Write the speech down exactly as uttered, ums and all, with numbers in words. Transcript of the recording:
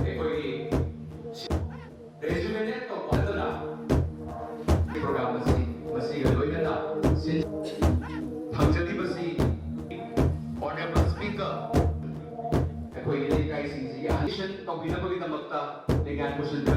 ꯑꯩꯈꯣꯏꯒꯤ rejuvenate ꯇꯧꯕ ꯑꯗꯨꯅ program ꯑꯁꯤ ꯃꯁꯤꯒ ꯂꯣꯏꯅꯅ ꯁꯤꯟ-, ꯐꯪꯖꯔꯤꯕꯁꯤ Honorable Speaker, ꯑꯩꯈꯣꯏꯒꯤ ꯂꯩꯀꯥꯏꯁꯤꯡꯁꯤꯒꯤ ꯑꯍꯟꯁꯤꯡ ꯇꯧꯕꯤꯅꯕꯒꯤꯗꯃꯛꯇ ꯂꯩꯉꯥꯛꯄꯁꯤꯡꯗ